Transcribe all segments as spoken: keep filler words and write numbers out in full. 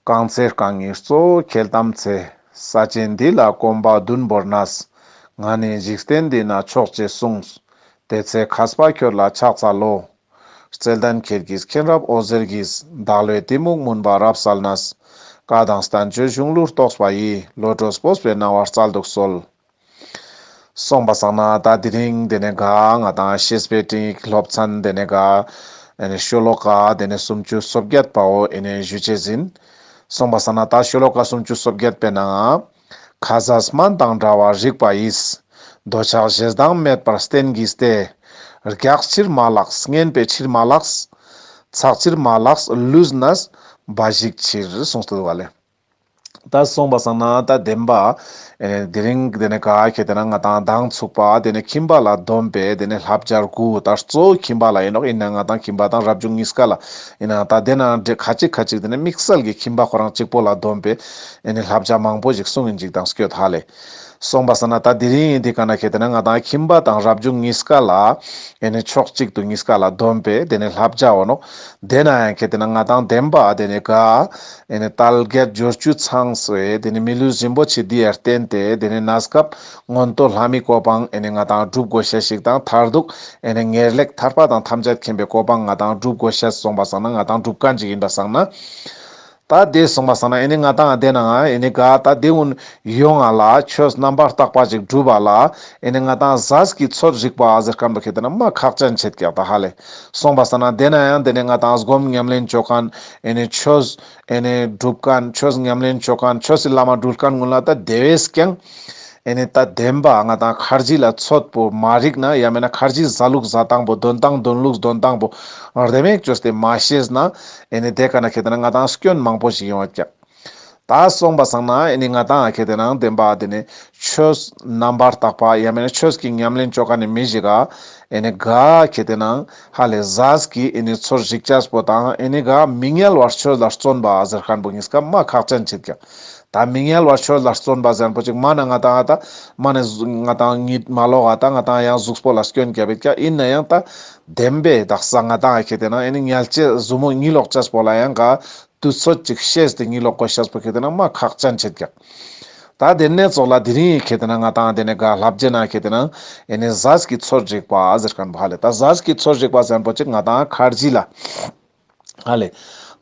རྐང་ཚེ་རྐང་གཉིས་གཙོ་བོ་ཁེལ་ཏམ་ཚེ། ས་ཆེན་འདི་ལ་གོམ་པ་བདུན་བོར་ནས། ང་ནི་འཇིག་རྟེན་འདི་ན་མཆོག་ཅེས་གསུངས། དེ་ཚེ་མཁས་པ་ཁྱོད་ལ་ཕྱག་འཚལ་ལོ། བརྩེ་ལྡན་ཁྱེད་ཀྱིས་མཁྱེན་རབ་འོད་ཟེར་གྱིས། བདག་བློའི་གཏི་མུག་མུན་པ་རབ་བསལ་ནས། བཀའ་དང་བསྟན་བཅོས་གཞུང་ལུགས་རྟོགས་པ་ཡི། བློ་གྲོས་སྤོབས་པའི་སྣང་བ་སྩལ་དུ་གསོལ། སོང་པ་སང་ན་ད་དེ་རིང་དེ་ནས་ག་ང་དང་བཤེས་པའི་སྤྲིངས་ཡིག་སློབ་ཚན་དེ་ནས་ག་ཨེ་ནས་ཤོ་ལོ་ཀ་དེ་ནས་སུམ་ཅུ་སོ་བརྒྱད་པའོ་ཨེ་ནས་ཞུ་ཅེས་ཡིན། སོང་པ་སང་ན་ད་ཤོ་ལོ་ཀ་སུམ་ཅུ་སོ་བརྒྱད་པའི་ནང་ང་། ཁ་ཟས་སྨན་དང་འདྲ་བར་རིག་པ་ཡིས། འདོད་ཆགས་ཞེ་སྡང་མེད་པར་བསྟེན་བགྱིས་ཏེ། རྒྱགས་ཕྱིར་མ་ལགས། གཉེན་པོའི་ཕྱིར་མ་ལགས། ཚགས་ཕྱིར་མ་ལགས། ལུས་ནས་འབའ་ཞིག་ཕྱིར། གསུངས་ཏེ་འདུག་ག་ལེ། ད་སོང་པ་སང་ན་ད་བདེན་པ། ཨེ་ནས་དེ་རིང་དེ་ནས་ག་ཁེ་དེ་ན་ང་དང་མདང་ཚུགས་པ་དེ་ནས་ཁྱིམ་པ་ལ་སྡོམ་པའི་དེ་ནས་བསླབ་བྱ་དགུ། ད་གཙོ་བོ་ཁྱིམ་པ་ལ་ཡིན་ནོག། ཡིན་ན་ང་དང་ཁྱིམ་པ་དང་རབ་བྱུང་གཉིས་ཀ་ལ་ཡིན་ན་ད་དེ་ན་འདྲེ་ཁ་ཅིག་ཁ་ཅིག་དེ་ནས་དམིགས་བསལ་གྱི་ཁྱིམ་པ་ཁོ་རང་གཅིག་པོ་ལ་སྡོམ་པའི་ཨེ་ནས་བསླབ་བྱ་མང་པོ་ཞིག་གསུངས་ཡིན་ཅིག་དང་སྐྱོད་ཧ་ལེ། སོང་པ་སང་ན་ད་དེ་རིང་ཡིན་དེ་ག་ན་ཁེ་དེ་ན་ང་དང་ཁྱིམ་པ་དང་རབ་བྱུང་གཉིས་ཀ་ལ་ཨེ་ནས་ཕྱོགས་གཅིག་ཏུ་གཉིས་ཀ་ལ་སྡོམ་པའི་དེ་ནས་བསླབ་བྱ་འོ་ནོག། དེ་ན་ཡང་ཁེ་དེ་ན་ང་དང་བདེན་པ་དེ་ནས་ག་ཨེ་ནས་དལ་བརྒྱད་འབྱོར་བཅུ་ཚང་བའི་དེ་ནས་མི་ལུས་རིན་པོ་ཆེ་འདི་ཡར་བརྟེན་ཏེ་དེ་ནས་གནས་སྐབས་མངོན་མཐོ་ལྷ་མིའི་གོ་འཕང་ཨེ་ནས་ང་དང་སྒྲུབ་དགོས་ཤེས་ཤིག་དང་མཐར་ཐུག་ཨེ་ནས་ངེས་ལེགས་ཐར་པ་དང་ཐམས་ཅད་མཁྱེན་པའི་གོ་འཕང་ང་དང་སྒྲུབ་དགོས་ཤེས་སོང་པ་སང་ན་ང་དང་སྒྲུབ་མཁན་ཅིག་ཡིན་པ་སང་ན། ད་དེ་སོང་པ་སང་ན་ཨེ་ནི་ང་དང་དེ་ན་ཨེ་ནི་ག་ད་དེ་ཀུན་ཡོང་ང་ལ་ཆོས་རྣམ་པར་དག་པ་ཅིག་སྒྲུབ་པ་ལ་ཨེ་ནི་ང་དང་ཟས་ཀྱི་ཚོད་རིག་པ་ཟེར་མཁན་པོ་ཁེ་དེ་ན་མ་ཁག་ཅན་ཆེད་ཀྱག་ད་ཧ་ལེ། སོང་པ་སང་ན་དེ་ན་ཡང་དེ་ནི་ང་དང་སྒོམ་ཉམས་ལེན་ཅོ་མཁན་ཨེ་ནི་ཆོས་ཨེ་ནི་སྒྲུབ་མཁན་ཆོས་ཉམས་ལེན་ཅོ་མཁན་ཆོས་སི་བླ་མ་འགྲུལ་མཁན་ཀུན་ལ་ད་དེ་བས་ཀྱང་ཨེ་ནི་ད་བདེན་པ་ང་དང་ཁར་ཇི་ལ་ཚོད་པོ་མ་རིག་ན་ཡང་མེད་ན་ཁར་ཇི་ཟ་ལུགས་ཟ་སྟངས་པོ་འདོན་སྟངས་འདོན་ལུགས་འདོན་སྟངས་པོ་རྡེ་མོ་ཅོས་ཏེ་མ་ཤེས་ན་ཨེ་ནི་དེ་ཀ་ན་ཁེ་དེ་ན་ང་དང་སྐྱོན་མང་པོ་ཞིག་ཡོང་བ་ཀྱག། ད་སོང་པ་སང་ན་ཨེ་ནི་ང་དང་ཁེ་དེ་ན་བདེན་པ་དེ་ནི་ཆོས་རྣམ་པར་དག་པ་ཡང་མེད་ན་ཆོས་ཀྱི་ཉམས་ལེན་ཅོ་མཁན་ནི་མི་ཞིག་ག་ཨེ་ནི་ག་ཁེ་དེ་ན་ཧ་ལེ་ཟས་ཀྱི་ཨེ་ནི་ཚོད་རིག་ཅེས་པོ་དང་ཨེ་ནི་ག་མི་དམྱལ་བར་ཆོས་ལ་བརྩོན་པ་ཟེར་མཁན་པོ་གཉིས་ཀ་མ་ཁག་ཅན་ཆེད་ཀྱག། ད་མི་དམྱལ་བར་ཆོས་ལ་བརྩོན་པ་ཟེར་མཁན་པོ་ཅིག་མ་ན་ང་དང་ཨ་ད་མ་ནི་ང་དང་གཉིད་མ་ལོག་ཨ་ད་ང་དང་ཡང་གཟུགས་པོ་ལ་སྐྱོན་རྒྱབ་པའི་ཀྱག། ཡིན་ན་ཡང་ད་བདེན་པའི་དག་ས་ང་དང་ཨ་ཁེ་དེ་ན་ཨེ་ནི་དམྱལ་ཆེ་ཟུར་མོ་གཉིད་ལོག་ཅེས་པོ་ལ་ཡང་ག་དུས་ཚོད་ཅིག་ཤེས་ཏེ་གཉིད་ལོག་དགོས་ཤེས་པོ་ཁེ་དེ་ན་མ་ཁག་ཅན་ཆེད་ཀྱག། ད་དེ་ནས་ཙོགས་ལ་དེ་རིང་ཁེ་དེ་ན་ང་དང་དེ་ནས་ག་བསླབ་བྱའི་ནང་ཁེ་དེ་ན་ཨེ་ནི་ཟས་ཀྱི་ཚོད་རིག་པ་ཟེར་མཁན་པོ་ཧ་ལེ། ད་ཟས་ཀྱི་ཚོད་རིག་པ་ཟེར་མཁན་པོ་ཅིག་ང་དང་ཁར་ཇི་ལ་ཧ་ལེ།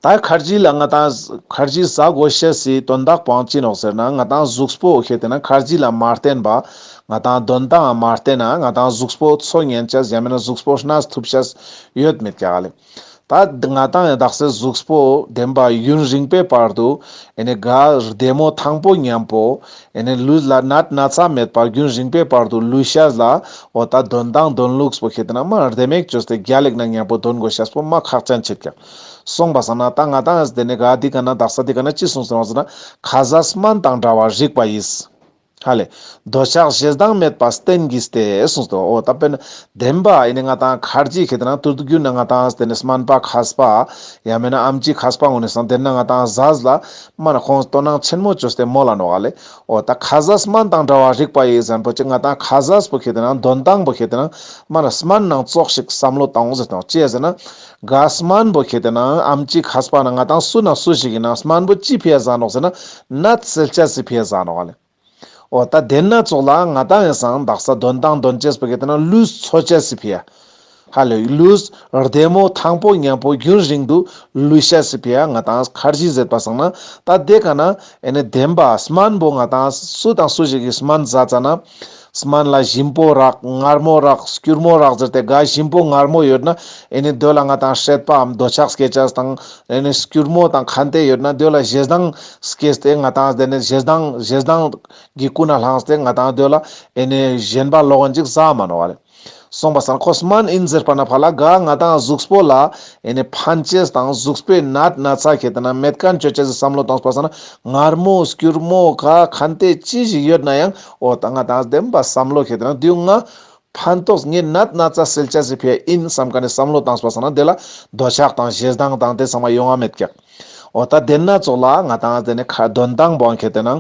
ད་ཁར་ཇི་ལ་ང་དང་ཁར་ཇི་ཟ་དགོས་ཤེས་སི་དོན་དག་པོ་ཅི་ནོག་ཟེར་ན་ང་དང་གཟུགས་པོ་ཁེ་དེ་ན་ཁར་ཇི་ལ་མ་བརྟེན་པ་ང་དང་དོན་དག་མ་བརྟེན་ན་ང་དང་གཟུགས་པོ་འཚོ་ཉན་ཅེས་ཡང་མེད་ན་གཟུགས་པོ་གནས་ཐུབ་ཤེས་ཡོད་མེད་ཀྱག་ཧ་ལེ། ད་ང་དང་ཡང་དག་ས་གཟུགས་པོ་བདེན་པ་ཡུན་རིང་པོའི་བར་དུ་ཨེ་ནི་ག་རྡེ་མོ་ཐང་པོ་མཉམ་པོ་ཨེ་ནི་ལུས་ལ་ནད་ན་ཚ་མེད་པར་རྒྱུན་རིང་པོའི་བར་དུ་ལུས་ཤེས་ལ་འོ་ད་འདོན་སྟངས་འདོན་ལུགས་པོ་ཁེ་དེ་ན་མ་རྡེ་མོ་ཅོས་ཏེ་རྒྱལ་ལེགས་ན་མཉམ་པོ་འདོན་དགོས་ཤེས་པོ་མ་ཁག་ཅན་ཆེད་ཀྱག། སོང་པ་སང་ན་ད་ང་དང་དེ་ནི་ག་འདི་ཀ་ན་དག་ས་འདི་ཀ་ན་ཅི་གསུངས་ཟེར་བ་ཟེར་ན་ཁ་ཟས་སྨན་དང་འདྲ་བར་རིག་པ་ཡིས། ཧ་ལེ། འདོད་ཆགས་ཞེ་སྡང་མེད་པ་བསྟེན་བགྱིས་ཏེ་གསུངས་ཏོ། འོ་ད་དཔེར་ན་བདེན་པ་ཨེ་ནི་ང་དང་ཁར་ཇི་ཁེ་དེ་ན་ཏུར་ཏུ་རྒྱུ་ན་ང་དང་དེ་ནི་སྨན་པ་མཁས་པ་ཡང་མེད་ན་ཨམ་ཆི་མཁས་པ་ངོ་ནས་སང་དེ་ན་ང་དང་ཟས་ལ་མ་ན་ཁོང་དོ་སྣང་ཆེན་མོ་ཅོས་ཏེ་མོལ་ལ་ནོག་ཧ་ལེ། འོ་ད་ཁ་ཟས་སྨན་དང་འདྲ་བར་རིག་པ་ཡིས་ཟེར་མཁན་པོ་ཅིག་ང་དང་ཁ་ཟས་པོ་ཁེ་དེ་ན་འདོན་སྟངས་པོ་ཁེ་དེ་ན་མ་ན་སྨན་ནང་ཙོགས་ཤིག་བསམ་བློ་བཏང་ཟེར་དང་ཅི་ཟེར་ན་ག་སྨན་པོ་ཁེ་དེ་ན་ཨམ་ཆི་མཁས་པ་ན་ང་དང་སུ་ན་སུ་ཞིག་ཡིན་ན་སྨན་པོ་ཅི་ཕི་ཡ་ཟ་ནོག་ཟེར་ན་ནད་སེལ་ཅེས་སི་ཕི་ཡ་ཟ་ནོག་ཧ་ལེ། འོ་ད་དེ་ན་ཙོགས་ལ་ང་དང་ཡང་སང་དག་ས་འདོན་སྟངས་འདོན་ཅེས་པོ་ཁེ་དེ་ན་ལུས་འཚོ་ཅེས་སི་ཕི་ཡ། ཧ་ལེ་ལུས་རྡེ་མོ་ཐང་པོ་མཉམ་པོ་རྒྱུན་རིང་དུ་ལུས་ཤེས་སི་ཕི་ཡ་ང་དང་ཁར་ཇི་ཟེར་བ་སང་ན་ད་དེ་ཀ་ན་ཨེ་ནི་བདེན་པ་སྨན་པོ་ང་དང་སུ་དང་སུ་ཞིག་གི་སྨན་ཟ་ཙ་ན་སྨན་ལ་ཞིམ་པོ་རག་མངར་མོ་རག་སྐྱུར་མོ་རག་ཟེར་ཏེ་ག་ཞིམ་པོ་མངར་མོ་ཡོད་ན་ཨེ་ནི་དོ་ལ་ང་དང་སྲེད་པའམ་འདོད་ཆགས་སྐྱེ་ཅེས་དང་ཨེ་ནི་སྐྱུར་མོ་དང་ཁན་ཏེ་ཡོད་ན་དོ་ལ་ཞེ་སྡང་སྐྱེས་ཏེ་ང་དང་དེ་ནི་ཞེ་སྡང་ཞེ་སྡང་གི་ཀུན་ན་ལྷངས་ཏེ་ང་དང་དོ་ལ་ཨེ་ནི་ཞེན་པ་ལོག་གན་ཅིག་ཟ་མ་ནོག་ཧ་ལེ། སོང་པ་སང་ཁོ་སྨན་ཡིན་ཟེར་བ་ན་ཕ་ལ་ག་ང་དང་གཟུགས་པོ་ལ་ཨེ་ནི་ཕན་ཅེས་དང་གཟུགས་པོའི་ནད་ན་ཚ་ཁེ་དེ་ན་མེད་མཁན་ཅོ་ཅེས་སི་བསམ་བློ་བཏང་པ་སང་ན་མངར་མོ་སྐྱུར་མོ་ག་ཁན་ཏེ་ཅི་ཞིག་ཡོད་ན་ཡང་འོ་ད་ང་དང་བདེན་པ་བསམ་བློ་ཁེ་དེ་ན་དེ་ང་ཕན་ཐོགས་ངའི་ནད་ན་ཚ་སེལ་ཅེས་སི་ཕི་ཡ་ཡིན་བསམ་མཁན་ནི་བསམ་བློ་བཏང་པ་སང་ན་དེ་ལ་འདོད་ཆགས་དང་ཞེ་སྡང་དང་དེ་ཚང་མ་ཡོང་ང་མེད་ཀྱག། འོ་ད་དེ་ན་ཙོགས་ལ་ང་དང་དེ་ནི་ཁ་འདོན་སྟངས་པོ་ཁེ་དེ་ན།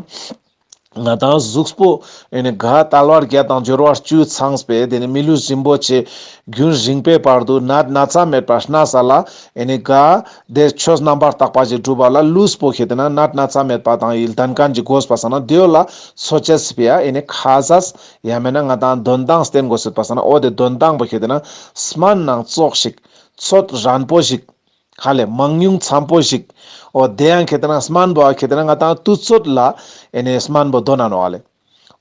ང་དང་གཟུགས་པོ་ཨེ་ནི་ག་དལ་བ་བརྒྱད་དང་འབྱོར་བ་བཅུ་ཚང་བའི་དེ་ནི་མི་ལུས་རིན་པོ་ཆེ་རྒྱུན་རིང་པོའི་བར་དུ་ནད་ན་ཚ་མེད་པར་གནས་ས་ལ་ཨེ་ནི་ག་དེ་ཆོས་རྣམ་པར་དག་པ་ཞིག་སྒྲུབ་པ་ལ་ལུས་པོ་ཁེ་ཏེ་ན་ནད་ན་ཚ་མེད་པ་དང་ཡི་ལྡན་མཁན་ཅིག་དགོས་པ་སང་ན་དེ་ལ་འཚོ་ཅེས་སི་ཕི་ཡ་ཨེ་ནི་ཁ་ཟས་ཡང་མེད་ན་ང་དང་འདོན་ཐང་བསྟེན་དགོས་ཟེར་པ་སང་ན་འོ་དེ་འདོན་ཐང་པོ་ཁེ་ཏེ་ན་སྨན་ནང་ཙོགས་ཤིག་ཚོད་རན་པོ་ཞིག་ཧ་ལས་མང་ཉུང་འཚམ་པོ་ཞིག་འོ་དེ་ཡང་ཁེ་ཏེ་ན་སྨན་པོ་ཁེ་ཏེ་ན་ང་དང་དུས་ཚོད་ལ་ཨེ་ནི་སྨན་པོ་འདོན་ན་ནོག་ཧ་ལས།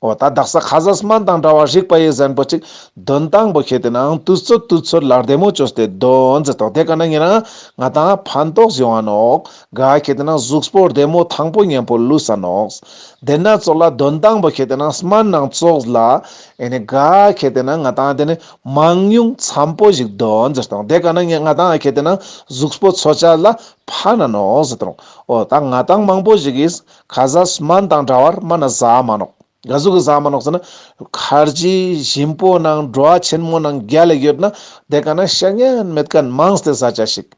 འོ་ད་དག་ས་ཁ་ཟས་སྨན་དང་འདྲ་བར་རིག་པ་ཡིས་ཟེར་མཁན་པོ་ཅིག་འདོན་ཐང་པོ་ཁེ་ཏེ་ནའང་དུས་ཚོད་དུས་ཚོད་ལ་བདེ་མོ་བཅོས་ཏེ་འདོན་ཟེར་ཏོག་དེ་ཀ་ན་ཉེ་རང་ང་དང་ཕན་ཐོགས་ཡོང་ང་ནོག་ག་ཁེ་ཏེ་ན་གཟུགས་པོ་བདེ་མོ་ཐང་པོ་ཉམ་པོ་ལུས་ས་ནོག་དེ་ན་ཙོགས་ལ་འདོན་ཐང་པོ་ཁེ་ཏེ་ན་སྨན་ནང་ཙོགས་ལ་ཨེ་ནི་ག་ཁེ་ཏེ་ན་ང་དང་དེ་ནི་མང་ཉུང་འཚམ་པོ་ཞིག་འདོན་ཟེར་ཏོག་དེ་ཀ་ན་ཉེ་ང་དང་ཁེ་ཏེ་ན་གཟུགས་པོ་འཚོ་ཅེས་ལ་ཕན་ན་ནོག་ཟེར་ཏོག་འོ་ད་ང་དང་མང་པོ་ཞིག་གིས་ཁ་ཟས་སྨན་དང་འདྲ་བར་མ་ན་ཟ་མ་ནོག་ག་ཟུག་གི་ཟ་མ་ནོག་ཟེར་ན། ཁར་ཇི་ཞིམ་པོ་ནང་བྲོ་བ་ཆེན་མོ་ནང་རྒྱལ་ལ་ཡོད་ན་དེ་ཀ་ན་ཤ་ཉན་མེད་མཁན་མང་སྟེ་ཟ་ཅེས་ཤིག་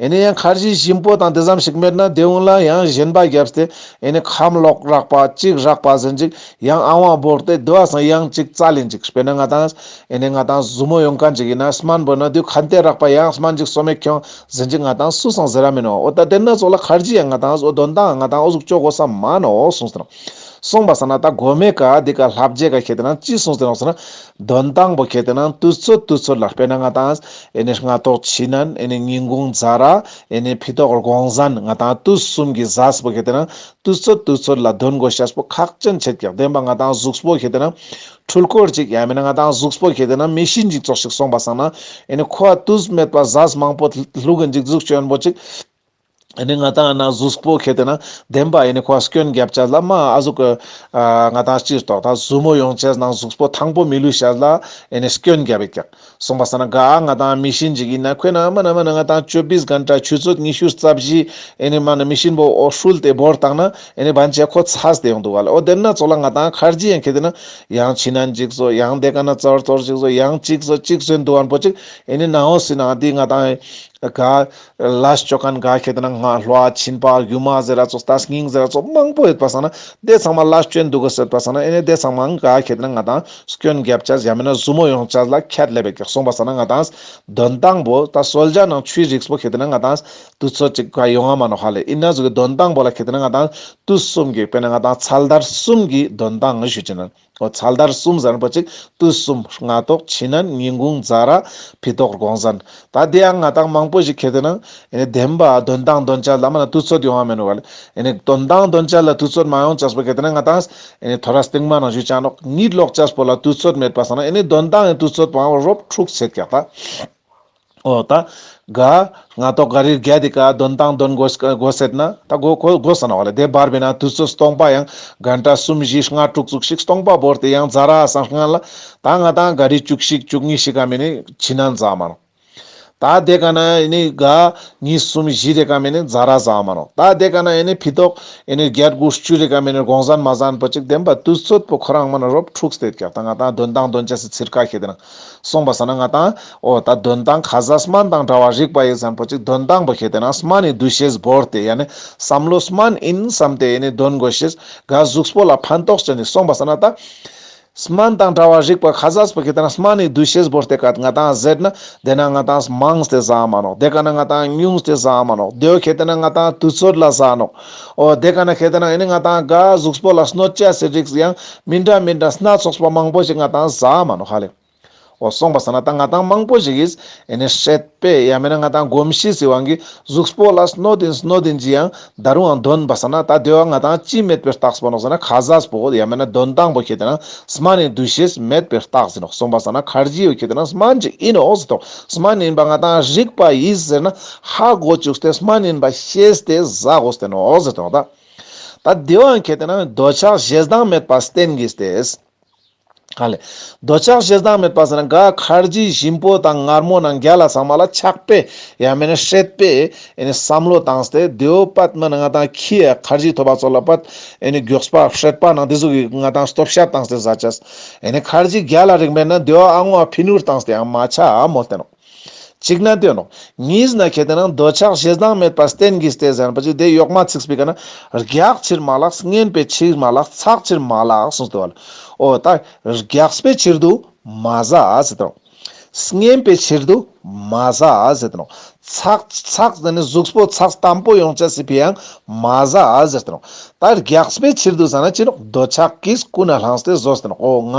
ཨེ་ནི་ཡང་ཁར་ཇི་ཞིམ་པོ་དང་དེ་ཙམ་ཞིག་མེད་ན་དེ་འོང་ལ་ཡང་གཞན་པ་བརྒྱབ་སྟེ་ཨེ་ནི་ཁམས་ལོག་རག་པ་ཅིག་རག་པ་ཟེར་ཅིག་ཡང་ཨ་ཝང་བོར་ཏེ་དེ་བ་སང་ཡང་ཅིག་རྩ་ལེན་ཅིག་དཔེར་ན་ང་དང་ཨེ་ནི་ང་དང་ཟུར་མོ་ཡོང་མཁན་ཅིག་ཡིན་ན་སྨན་བོར་ན་དེ་ཁན་ཏེ་རག་པ་ཡང་སྨན་ཅིག་སོ་མེད་ཁྱོང་ཟེར་ཅིག་ང་དང་སུ་སང་ཟེར་ར་མིན་ནོག་འོ་ད་དེ་ན་ཙོགས་ལ་ཁར་ཇི་ཡང་ང་དང་འོ་འདོན་ཐང་ང་དང་འོ་ཟུག་ཅོ་དགོས་ས་མ་ནོག་གསུངས་ཏེ་ནོག་གསུངས་པ་སང་ན་ད་གོ་མེ་ཀ་འདི་ཀ་ལྷབ་རྒྱས་ཀ་ཁེ་ཏེ་ན་ཅི་གསུངས་ཏེ་ནོག་ཟེར་ན། འདོན་ཐང་པོ་ཁེ་ཏེ་ན་དུས་ཚོད་དུས་ཚོད་ལ་དཔེར་ན་ང་དང་ཨེ་ནི་སྔ་ཐོག་ཕྱི་ནན་ཨེ་ནི་ཉིན་གུང་ཛ་ར་ཨེ་ནི་ཕི་ཏོག་དགོང་ཟན་ང་དང་དུས་གསུམ་གྱི་ཟས་པོ་ཁེ་ཏེ་ན་དུས་ཚོད་དུས་ཚོད་ལ་འདོན་དགོས་ཤེས་པོ་ཁག་ཅན་ཆེད་ཀྱག་དེན་པ་ང་དང་གཟུགས་པོ་ཁེ་ཏེ་ན་འཕྲུལ་འཁོར་ཅིག་ཡང་མེད་ན་ང་དང་གཟུགས་པོ་ཁེ་ཏེ་ན་མེ་ཤིན་ཅིག་ཙོགས་ཤིག་སོང་པ་སང་ན་ཨེ་ནི་ཁོ་དུས་མེད་པ་ཟས་མང་པོ་བླུག་གིན་ཅིག་གཟུགས་ཅོན་པོ་ཅིག་ཨེ་ནི་ང་དང་ན་གཟུགས་པོ་ཁེ་ཏེ་ན་དེན་པ་ཨེ་ནི་ཁོ་སྐྱོན་རྒྱབ་ཅེས་ལ་མ་ཨ་ཟུག་གི་ང་དང་སྤྱིར་ཏོག་ད་ཟུར་མོ་ཡོང་ཅེས་ནང་གཟུགས་པོ་ཐང་པོ་མི་ལུས་ཤེས་ལ་ཨེ་ནི་སྐྱོན་རྒྱབ་ཡིག་ཀྱག་སོང་པ་སང་ན་ག་ང་དང་མེ་ཤིན་ཅིག་ཡིན་ན་ཁོས་ན་མ་ན་མ་ན་ང་དང་ཅོ་བིས་གན་ཏྲ་ཆུ་ཚོད་ཉི་ཤུ་རྩ་བཞི་ཨེ་ནི་མ་ན་མེ་ཤིན་པོ་འོ་ཧྲུལ་ཏེ་བོར་བཏང་ན་ཨེ་ནི་བན་ཆེ་ཁོ་ཚས་ཏེ་ཡོང་འདུག་ག་ལ། འོ་དེན་ན་ཙོགས་ལ་ང་དང་ཁར་ཇི་ཡང་ཁེ་ཏེ་ན་ཡང་ཕྱི་ནན་ཅིག་བཟོ་ཡང་དེ་ཀ་ན་ཙོར་ཙོར་ཅིག་བཟོ་ཡང་ཅིག་བཟོ་ཅིག་བཟོ་འདུག་གན་པོ་ཅིག་ཨེ་ནི་ནང་འོ་སི་ནང་འདི་ང་དང་ག་ལས་ཅོ་མཁན་ག་ཁེ་ཏེ་ན་ང་ལྷོ་ཨ་ཕྱིན་པ་རྒྱུ་མ་ཟེར་ར་ཙོགས་ད་སྙིང་ཟེར་ར་ཙོགས་མང་པོ་ཡོད་པ་སང་ན་དེ་ཚང་མ་ལས་ཅོན་འདུག་གི་ཟེར་པ་སང་ན་ཨེ་ནི་དེ་ཚང་མ་ག་ཁེ་ཏེ་ན་ང་དང་སྐྱོན་རྒྱབ་ཅེས་ཡང་མེད་ན་ཟུར་མོ་ཡོང་ཅེས་ལ་ཁྱད་ལས་པའི་ཀྱག་སོང་པ་སང་ན་ང་དང་འདོན་ཐང་པོ་ད་གསོལ་ཇ་ནང་ཆུའི་རིགས་པོ་ཁེ་ཏེ་ན་ང་དང་དུས་ཚོད་ཅིག་ག་ཡོང་ང་མ་ནོག་ཧ་ལས། ཨིན་ན་ཟུག་གི་འདོན་ཐང་པོ་ལ་ཁེ་ཏེ་ན་ང་དང་དུས་གསུམ་གྱི་དཔེར་ན་ང་དང་ཚལ་དར་གསུམ་གྱི་འདོན་ཐང་ཞུ་ཅེས་ན། འོ་ཚལ་དར་གསུམ་ཟེར་པོ་ཅིག་དུས་གསུམ་སྔ་ཐོག་ཕྱི་ནན་ཉིན་གུང་ཛ་ར་ཕི་ཏོག་དགོང་ཟན། ད་དེ་ཡང་ང་དང་མང་པོ་ཞིག་ཁེ་ཏེ་ན་ཨེ་ནི་དེན་པ་འདོན་ཐང་འདོན་ཅེས་ལ་མ་ན་དུས་ཚོད་ཡོང་བ་མེན་ནོག་ག་ལ། ཨེ་ནི་འདོན་ཐང་འདོན་ཅེས་ལ་དུས་ཚོད་མ་ཡོང་ཅེས་པོ་ཁེ་ཏེ་ན་ང་དང་ཨེ་ནི་ཐོ་རས་སྟིང་མ་ནང་ཞུ་ཅེས་ནོག་གཉིད་ལོག་ཅེས་པོ་ལ་དུས་ཚོད་མེད་པ་སང་ན་ཨེ་ནི་འདོན་ཐང་ཡང་དུས་ཚོད་པོ་རོབ་འཁྲུགས་ཆེད་ཀྱག་ད། འོ་ད་ག་སྔ་ཐོག་ག་རི་བརྒྱད་དེ་ཀ་འདོན་ཐང་འདོན་དགོས་དགོས་ཟེར་ན་ད་གོ་གོ་གོ་ས་ན་བ་ལ་དེ་བར་བེ་ན་དུས་ཚོད་སྟོང་པ་ཡང་གན་ཏྲ་གསུམ་བཞི་ལྔ་དྲུག་ཙུག་ཞིག་སྟོང་པ་བོར་ཏེ་ཡང་ཛ་ར་སང་སྔ་ལ་ད་ང་དང་ག་རི་བཅུ་གཅིག་བཅུ་གཉིས་ཤིག་ག་མེ་ནི་ཕྱི་ནན་ཟ་མ་ནོག་ད་དེ་ཀ་ན་ཨེ་ནི་ག་གཉིས་གསུམ་བཞི་དེ་ཀ་མེ་ནི་ཛ་ར་ཟ་མ་ནོག་ད་དེ་ཀ་ན་ཨེ་ནི་ཕི་ཏོག་ཨེ་ནི་བརྒྱད་དགུ་བཅུ་དེ་ཀ་མེ་ནི་དགོང་ཟན་མ་ཟན་པོ་ཅིག་དེན་པ་དུས་ཚོད་པོ་ཁོ་རང་མ་ན་རོབ་འཁྲུགས་ཏེ་ཀྱག་ད་ང་དང་འདོན་ཐང་འདོན་ཅེས་སི་ཚིར་ཀ་ཁེ་ཏེ་ན། སོང་པ་སང་ན་ང་དང་འོ་ད་འདོན་ཐང་ཁ་ཟས་སྨན་དང་འདྲ་བར་རིག་པ་ཡིས་ཟེར་པོ་ཅིག་འདོན་ཐང་པོ་ཁེ་ཏེ་ན་སྨན་ནི་འདུ་ཤེས་བོར་ཏེ་ཡང་ནི་བསམ་བློ་སྨན་ཡིན་བསམ་སྟེ་ཡང་ནི་འདོན་དགོས་ཤེས་ག་གཟུགས་པོ་ལ་ཕན་ཐོགས་ཅན་ནི་སོང་པ་སང་ན་ད་སྨན་དང་འདྲ་བར་རིག་པ་ཁ་ཟས་པོ་ཁེ་ཏེ་ན་སྨན་ནི་འདུ་ཤེས་བོར་ཏེ་ཀ་ང་དང་ཟེར་ན་དེ་ན་ང་དང་མང་སྟེ་ཟ་མ་ནོག་དེ་ཀ་ན་ང་དང་ཉུང་སྟེ་ཟ་མ་ནོག་དེ་བོ་ཁེ་ཏེ་ན་ང་དང་དུས་ཚོད་ལ་ཟ་ནོག་འོ་དེ་ཀ་ན་ཁེ་ཏེ་ན་ཡང་ནི་ང་དང་ག་གཟུགས་པོ་ལ་གནོད་ཅེས་སི་རིགས་ཡང་མི་འདྲ་མི་འདྲ་སྣ་ཚོགས་པ་མང་པོ་ཞིག་ང་དང་ཟ་མ་ནོག་ཧ་ལེ། འོ་སོང་པ་སང་ན་ད་ང་དང་མང་པོ་ཞིག་གིས་ཨེ་ནི་སྲེད་པས་ཡང་མེན་ན་ང་དང་གོམས་གཤིས་སི་དབང་གིས་གཟུགས་པོ་ལ་གནོད་དིན་གནོད་དིན་ཅི་ཡང་ད་རུང་ཡང་འདོན་པ་སང་ན་ད་དེ་བ་ང་དང་ཅི་མེད་པའི་རྟགས་པོ་ནོག་ཟེར་ན་ཁ་ཟས་པོ་ཡང་མེན་ན་འདོན་ཐང་པོ་ཁེ་ཏེ་ན་སྨན་ནི་འདུ་ཤེས་མེད་པའི་རྟགས་ཟེར་ནོག་སོང་པ་སང་ན་ཁར་ཇི་བོ་ཁེ་ཏེ་ན་སྨན་ཅིག་ཡིན་ནོག་ཟེར་ཏོག་སྨན་ཡིན་པ་ང་དང་རིག་པ་ཡིས་ཟེར་ན་ཧ་གོ་བཅུག་སྟེ་སྨན་ཡིན་པ་ཤེས་ཏེ་ཟ་དགོས་ཏེ་ནོག་ཟེར་ཏོག་ད་ད་དེ་བ་ཁེ་ཏེ་ན་འདོད་ཆགས་ཞེ་སྡང་མེད་པ་བསྟེན་གྱིས་ཏེ། ཧ་ལེ། འདོད་ཆགས་ཞེ་སྡང་མེད་པ་ཟེར་ན་ག་ཁར་ཇི་ཞིམ་པོ་དང་མངར་མོ་ནང་རྒྱལ་ལ་ཚང་མ་ལ་ཆགས་པས་ཡང་མེན་ན་སྲེད་པས་ཨེ་ནི་བསམ་བློ་བཏང་སྟེ་དེ་བོ་པད་མ་ན་ང་དང་ཁྱི་ཡ་ཁར་ཇི་ཐོབ་པ་ཙོགས་ལ་པད་ཨེ་ནི་མགྱོགས་པ་སྲེད་པ་ནང་དེ་ཟུག་གི་ང་དང་སྟོབས་ཤ་བཏང་སྟེ་ཟ་ཅེས་ཨེ་ནི་ཁར་ཇི་རྒྱལ་ལ་རིག་མེད་ན་དེ་བོ་ཨ་ངོ་ཕི་ནུར་བཏང་སྟེ་ཡང་མ་ཆ་མོལ་ཏེ་ནོག་གཅིག་ན་དེ་ནོག། གཉིས་ན་ཁེ་ཏེ་ན་འདོད་ཆགས་ཞེ་སྡང་མེད་པར་བསྟེན་གྱིས་ཏེ་ཟེར་ན་པ་ཅིག་དེ་ཡོག་མ་ཚིག་པའི་ཀ་ན་རྒྱགས་ཕྱིར་མ་ལགས། སྙན་པའི་ཕྱིར་མ་ལགས། ཚགས་ཕྱིར་མ་ལགས་གསུངས་ཏེ་བ་ལ། འོ་ད་རྒྱགས་པའི་ཕྱིར་དུ་མ་ཟ་ཟེར་ཏེ་ནོག། སྙན་པའི་ཕྱིར་དུ་མ་ཟ་ཟེར་ཏེ་ནོག། ཚགས་ཚགས་ཟེར་ནི་གཟུགས་པོ་ཚགས་དམ་པོ་ཡོང་ཅེས་སི་ཕི་ཡང་མ་ཟ་ཟེར་ཏེ་ནོག། ད་རྒྱགས་པའི་ཕྱིར་དུ་ཟ་ན་ཅི་ནོག། འདོད་ཆགས་ཀྱིས་ཀུན་ནས་བསླངས་ཏེ་ཟོས་ཏེ་ནོག། འོ་ང་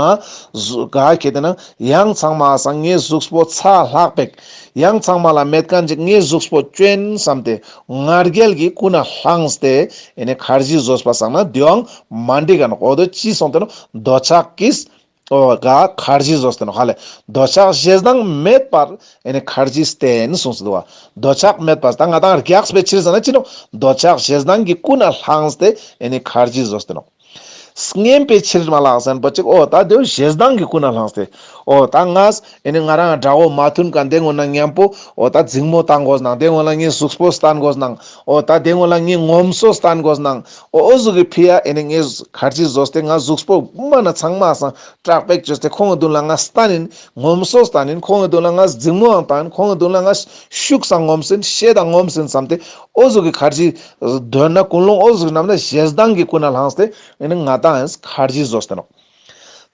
ག་ཁེ་ཏེ་ན་ཡང་ཚང་མ་སང་ངའི་གཟུགས་པོ་ཚ་ལྷག་པེག། ཡང་ཚང་མ་ལ་མེད་ཁན་ཅིག་ངའི་གཟུགས་པོ་ཅོ་ཨིན་བསམ་སྟེ་ང་རྒྱལ་གྱིས་ཀུན་ནས་བསླངས་ཏེ་ཨེ་ནི་ཁར་ཇི་ཟོས་པ་སང་ན་དེའང་མ་འགྲིག་ག་ནོག། འོ་དོ་ཅི་སོང་སྟེ་ནོག། འདོད་ཆགས་ཀྱིས་འོ་ག་ཁར་ཇི་ཟོས་ཏེ་ནོག་ཧ་ལེ། འདོད་ཆགས་ཞེ་སྡང་མེད་པར་ཨེ་ནི་ཁར་ཇི་བསྟེན་གསུངས་སུ་འདུག་བ། འདོད་ཆགས་མེད་པར་ད་ང་དང་རྒྱགས་པའི་ཕྱིར་ཟ་ན་ཅི་ནོག། འདོད་ཆགས་ཞེ་སྡང་གིས་ཀུན་ནས་བསླངས་ཏེ་ཨེ་ནི་ཁར་ཇི་ཟོས་ཏེ་ནོག། སྙན་པའི་ཕྱིར་མ་ལགས་ཟེར་ན་པོ་ཅིག། འོ་ད་དེའོ་ཞེ་སྡང་གིས་ཀུན་ནས་བསླངས་ཏེ། འོ་ད་ངས་ཨེ་ནི་ང་རང་དགྲ་བོ་མ་མཐུན་ཁན་དེ་སྔོན་ན་མཉམ་པོ་འོ་ད་འཛིང་མོ་བཏང་དགོས་ནང་དེ་སྔོན་ལ་ངའི་གཟུགས་པོ་བསྟན་དགོས་ནང་འོ་ད་དེ་སྔོན་ལ་ངའི་ངོམ་སོ་བསྟན་དགོས་ནང་འོ་འོ་ཟུག་གི་ཕི་ཡ་ཨེ་ནི་ངས་ཁར་ཇི་ཟོས་ཏེ་ང་གཟུགས་པོ་མ་ན་ཚང་མ་སང་དྲག་པེག་ཅོས་ཏེ་ཁོང་གི་མདུན་ལ་ང་བསྟན་ཨིན། ངོམ་སོ་བསྟན་ཨིན། ཁོང་གི་མདུན་ལ་ང་འཛིང་མོའང་བཏང་ཨིན། ཁོང་གི་མདུན་ལ་ང་ཤུགས་སང་ངོམ་སིན། ཤེད་དང་ངོམ་སིན་བསམ་སྟེ་འོ་ཟུག་གི་ཁར་ཇི་དོན་ན་ཀུན་སློང་འོ་ཟུག་རྣམས་ལ་ཞེ་སྡང་གིས་ཀུན་ནས་བསླངས་ཏེ་ཨེ་ནི་ང་དང་ཁར་ཇི་ཟོས་ཏེ་ནོག།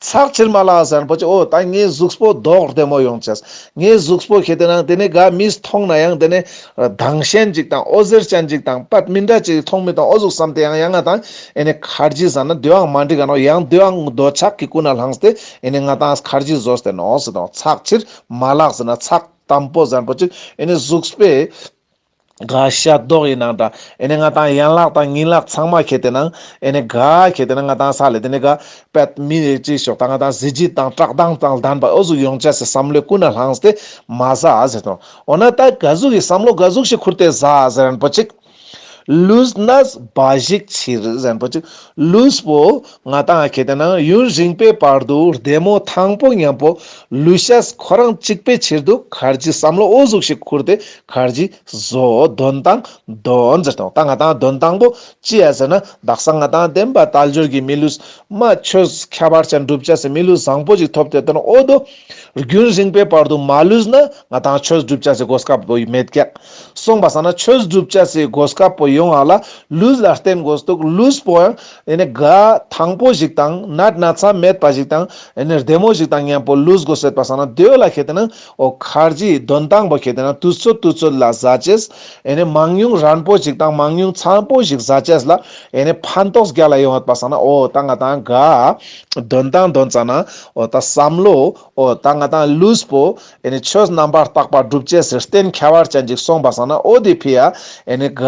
ཚགས་ཕྱིར་མ་ལགས་ཟེར་ན་པོ་ཅིག། འོ་ད་ངའི་གཟུགས་པོ་མདོག་བདེ་མོ་ཡོང་ཅེས། ངའི་གཟུགས་པོ་ཁེ་ཏེ་ན་དེ་ནི་ག་མིས་མཐོང་ན་ཡང་དེ་ནི་དྭངས་ཤན་ཅིག་དང་འོད་ཟེར་ཅན་ཅིག་དང་པད་མི་འདྲ་ཅིག་མཐོང་མི་དང་འོ་ཟུག་བསམ་སྟེ་ཡང་ཡང་ང་དང་ཨེ་ནི་ཁར་ཇི་ཟ་ན་དེའང་མ་འགྲིག་ག་ནོག། ཡང་དེའང་འདོད་ཆགས་ཀྱིས་ཀུན་ནས་བསླངས་ཏེ་ཨེ་ནི་ང་དང་ཁར་ཇི་ཟོས་ཏེ་ནོག་ཟེར་དང་། ཚགས་ཕྱིར་མ་ལགས་ཟེར་ན་ཚགས་དམ་པོ་ཟེར་ན་པོ་ཅིག་ཨེ་ནི་གཟུགས་པོའི་ག་ཤ་མདོག་ཨིན་ནང་འདྲ། ཨེ་ནི་ང་དང་ཡན་ལག་དང་ཉིང་ལག་ཚང་མ་ཁེ་ཏེ་ན་ཨེ་ནི་ག་ཁེ་ཏེ་ན་ང་དང་ས་ལེ་དེ་ནི་ག་པད་མི་ནི་ཅི་ཤོག་ད་ང་དང་གཟི་བརྗིད་དང་བཀྲག་མདངས་དང་ལྡན་པ་འོ་ཟུག་ཡོང་ཅེས་སི་བསམ་བློས་ཀུན་ནས་བསླངས་ཏེ་མ་ཟ་ཟེར་དང་། འོ་ན་ད་ག་ཟུག་གི་བསམ་བློ་ག་ཟུག་ཞིག་ཁུར་ཏེ་ཟ་ཟེར་ན་པོ་ཅིག། ལུས་གནས་འབའ་ཞིག་ཕྱིར་ཟེར་ན་པོ་ཅིག། ལུས་པོ་ང་དང་ཁེ་ཏེ་ན་ཡུན་རིང་པོའི་བར་དུ་བདེ་མོ་ཐང་པོ་མཉམ་པོ་ལུས་ཤེས་ཁོ་རང་གཅིག་པའི་ཕྱིར་དུ་ཁར་ཇི་བསམ་བློ་འོ་ཟུག་ཞིག་ཁུར་ཏེ་ཁར་ཇི་ཟོ། དོན་དང་དོན་ཟེར་དང་། ད་ང་དང་དོན་དང་པོ་ཅི་ཡ་ཟེར་ན་དག་ས་ང་དང་བདེན་པ་དལ་འབྱོར་གྱི་མི་ལུས་མ་ཆོས་ཁྱད་པར་ཅན་སྒྲུབ་ཅེས་སི་མི་ལུས་བཟང་པོ་ཞིག་ཐོབ་སྟེ་དོན་འོ་དོ་རྒྱུན་རིང་པོའི་བར་དུ་མ་ལུས་ན་ང་དང་ཆོས་སྒྲུབ་ཅེས་སི་གོ་སྐབས་པོ་མེད་ཀྱག། སོང་པ་སང་ན་ཆོས་སྒྲུབ་ཅེས་སི་གོ་སྐབས་པོ་ཡོང་ང་ལ་ལུས་ལ་བརྟེན་དགོས་འདུག། ལུས་པོ་ཡང་ཨེ་ནི་ག་ཐང་པོ་ཞིག་དང་ནད་ན་ཚ་མེད་པ་ཞིག་དང་ཨེ་ནི་བདེ་མོ་ཞིག་དང་མཉམ་པོ་ལུས་དགོས་ཟེར་པ་སང་ན་དེ་བོ་ལ་ཁེ་ཏེ་ན་འོ་ཁར་ཇི་དོན་དང་པོ་ཁེ་ཏེ་ན་དུས་ཚོད་དུས་ཚོད་ལ་ཟ་ཅེས། ཨེ་ནི་མང་ཉུང་རན་པོ་ཞིག་དང་མང་ཉུང་ཚང་པོ་ཞིག་ཟ་ཅེས་ལ་ཨེ་ནི་ཕན་ཐོགས་རྒྱལ་ལ་ཡོང་བ་པ་སང་ན་འོ་ད་ང་དང་ག་དོན་དང་དོན་ཙ་ན་འོ་ད་བསམ་བློ་འོ་ད་ང་དང་ལུས་པོ་ཨེ་ནི་ཆོས་རྣམ་པར་དག་པ་སྒྲུབ་ཅེས་སི་རྟེན་ཁྱད་པར་ཅན་ཅིག་སོང་པ་སང་ན་འོ་དེ་ཕི་ཡ་ཨེ་ནི་ག་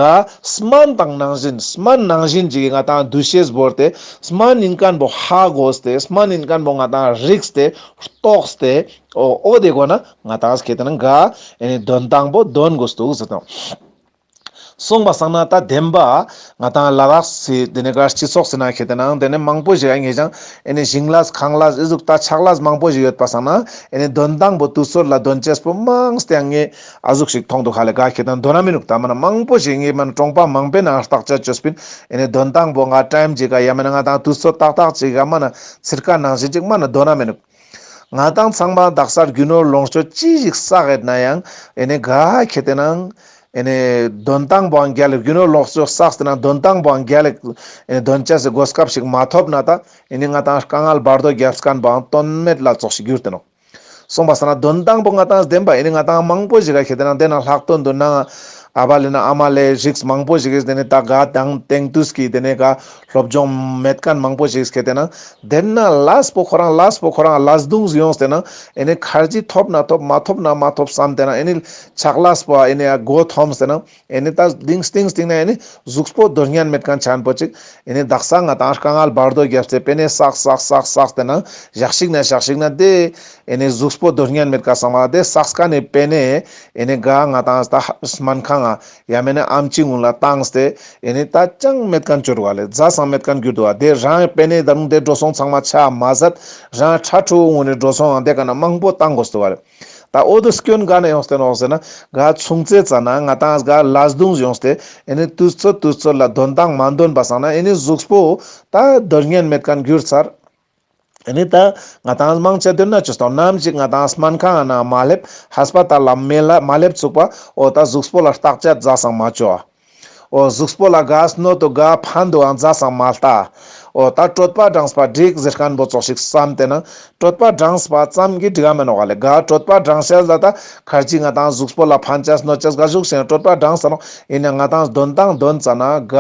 སྨན་དང་ནང་བཞིན་སྨན་ནང་བཞིན་ཅིག་གི་ང་དང་འདུ་ཤེས་བོར་ཏེ་སྨན་ཡིན་མཁན་པོ་ཧ་གོ་སྟེ་སྨན་ཡིན་མཁན་པོ་ང་དང་རིགས་ཏེ་རྟོགས་ཏེ་འོ་འོ་དེ་གོ་ན་ང་དང་ཁེ་ཏེ་ན་ག་ཨེ་ནི་དོན་དང་པོ་དོན་དགོས་འདུག་ཟེར་དང་། སོང་པ་སང་ན་ད་བདེན་པ་ང་དང་ལ་དྭགས་སི་དེ་ནི་ག་སྤྱི་ཚོགས་སི་ནང་ཁེ་ཏེ་ན་དེ་ནི་མང་པོ་ཞིག་ཨ་ངེས་ཀྱང་ཨེ་ནི་ཞིང་ལས་ཁང་ལས་ཨི་ཟུག་ད་ཕྱག་ལས་མང་པོ་ཞིག་ཡོད་པ་སང་ན་ཨེ་ནི་དོན་དང་པོ་དུས་ཚོད་ལ་དོན་ཅེས་པོ་མང་སྟེ་ཨ་ངས་ཨ་ཟུག་ཞིག་མཐོང་འདུག་ཧ་ལེ། ག་ཁེ་ཏེ་ན་དོན་ན་མི་ནུག། ད་མ་ན་མང་པོ་ཞིག་ངས་མ་ན་གྲོང་པ་མང་པོའི་ནང་བརྟག་དཔྱད་བཅོས་པིན། ཨེ་ནི་དོན་དང་པོ་ང་ཊའིམ་ཅིག་ག་ཡ་མ་ན་ང་དང་དུས་ཚོད་ཏག་ཏག་ཅིག་ག་མ་ན་ཚིར་ཀ་ནང་བཞིན་ཅིག་མ་ན་དོན་ན་མི་ནུག། ང་དང་ཚང་མ་དག་ས་རྒྱུ་ནོར་ལོངས་སྤྱོད་ཅི་ཞིག་བསགས་ཡོད་ན་ཡང་ཨེ་ནི་ག་ཁེ་ཏེ་ན་ཨེ་ནི་དོན་དང་པོའང་རྒྱལ་ལ་རྒྱུ་ནོར་ལོངས་སྤྱོད་བསགས་ཏེ་ན་དོན་དང་པོའང་རྒྱལ་ལ་ཨེ་ནི་དོན་ཅེས་སི་གོ་སྐབས་ཤིག་མ་ཐོབ་ན་ད་ཨེ་ནི་ང་དང་དཀའ་ངལ་བར་དོ་རྒྱབ་མཁན་པོའང་དོན་མེད་ལ་ཙོགས་ཤིག་གྱུར་ཏེ་ནོག། སོང་པ་སང་ན་དོན་དང་པོ་ང་དང་བདེན་པ་ཨེ་ནི་ང་དང་མང་པོ་ཞིག་ག་ཁེ་ཏེ་ན་དེ་ན་ལྷག་དོན་དུ་ན་ཨ་བ་ལེ་ན་ཨ་མ་ལེ་རིགས་མང་པོ་ཞིག་གིས་དེ་ནི་ད་ག་དང་དེང་དུས་ཀྱི་དེ་ནི་ག་སློབ་སྦྱོང་མེད་མཁན་མང་པོ་ཞིག་གིས་ཁེ་ཏེ་ན་དེ་ན་ལས་པོ་ཁོ་རང་ལས་པོ་ཁོ་རང་ལས་དུང་ཡོངས་ཏེ་ན་ཨེ་ནི་ཁར་ཇི་ཐོབ་ན་ཐོབ་མ་ཐོབ་ན་མ་ཐོབ་བསམ་སྟེ་ན་ཨེ་ནི་ཕྱག་ལས་པོ་ཨེ་ནི་མགོ་འཐོམས་ཏེ་ན་ཨེ་ནི་ད་སྟིང་སྟིང་སྟིང་ན་ཨེ་ནི་གཟུགས་པོ་དོན་སྙིང་མེད་མཁན་ཆེན་པོ་ཅིག་ཨེ་ནི་དག་ས་ང་དང་དཀའ་ངལ་བར་དོ་རྒྱབ་སྟེ་པེ་ནེ་བསགས་བསགས་བསགས་བསགས་ཏེ་ན་ཞག་ཞིག་ན་ཞག་ཞིག་ན་དེ་ཨེ་ནི་གཟུགས་པོ་དོན་སྙིང་མེད་མཁན་སང་བ་དེ་བསགས་མཁན་ནི་པེ་ནེ་ཨེ་ནི་ག་ང་དང་ད་སྨན་ཁང་ང་ཡ་མེད་ན་ཨམ་ཆི་ངུན་ལ་བཏང་སྟེ་ཨེ་ནི་ད་ཅང་མེད་མཁན་བཅོ་བ་ལེ། རྫ་སང་མེད་མཁན་གྱུར་འདུག་བ། དེ་རང་པེ་ནེ་ད་རུང་དེ་འགྲོ་སོང་ཚང་མ་ཆ་མ་ཟད་རང་ཁྲ་ཁྲོ་བོ་ངུན་ནི་འགྲོ་སོང་ང་དེ་ག་ན་མང་པོ་བཏང་དགོས་འདུག་བ་ལེ། ད་འོ་དོ་སྐྱོན་ག་ན་ཡོངས་ཏེ་ནོག་ཟེར་ན་ག་ཆུང་ཙེ་ཙ་ན་ང་དང་ག་ལས་དུང་ཡོངས་ཏེ་ཨེ་ནི་དུས་ཚོད་དུས་ཚོད་ལ་དོན་དང་མ་དོན་པ་སང་ན་ཨེ་ནི་གཟུགས་པོ་ད་དོན་སྙིང་མེད་མཁན་གྱུར་ཚར། ཨ་ནི་ད་ང་ཏང་མང་ཆེ་དོན་ན་ཅོས་དང་ནམ་ཞིག་ང་ཏང་སྨན་ཁང་ན་མ་སླེབས་ཧས་པ་ཏལ་ལ་མ་ལ་མ་སླེབས་ཚུགས་པ་འོ་ད་གཟུགས་པོ་ལ་བརྟག་དཔྱད་ཛ་སང་མ་ཅོ་ཨ། འོ་གཟུགས་པོ་ལ་ག་སྣོད་དུ་ག་ཕན་འདུག་ཨང་ཛ་སང་མ་ལྟ། འོ་ད་གྲོད་པ་འགྲངས་པ་འགྲིག་ཟེར་མཁན་པོ་ཙོགས་ཤིག་བསམ་ཏེ་ན་གྲོད་པ་འགྲངས་པ་ཙམ་གྱིས་འགྲིག་ག་མེ་ནོག་ལེ། ག་གྲོད་པ་འགྲངས་ཤེས་ལ་ད་ཁར་ཅིག་ང་ཏང་གཟུགས་པོ་ལ་ཕན་ཆ་སྣོད་ཆ་ག་ཞུགས་ཤིང་གྲོད་པ་འགྲངས་ས་ནོག། ཡིན་ན་ང་ཏང་དོན་ཏང་དོན་ཙ་ན་ག་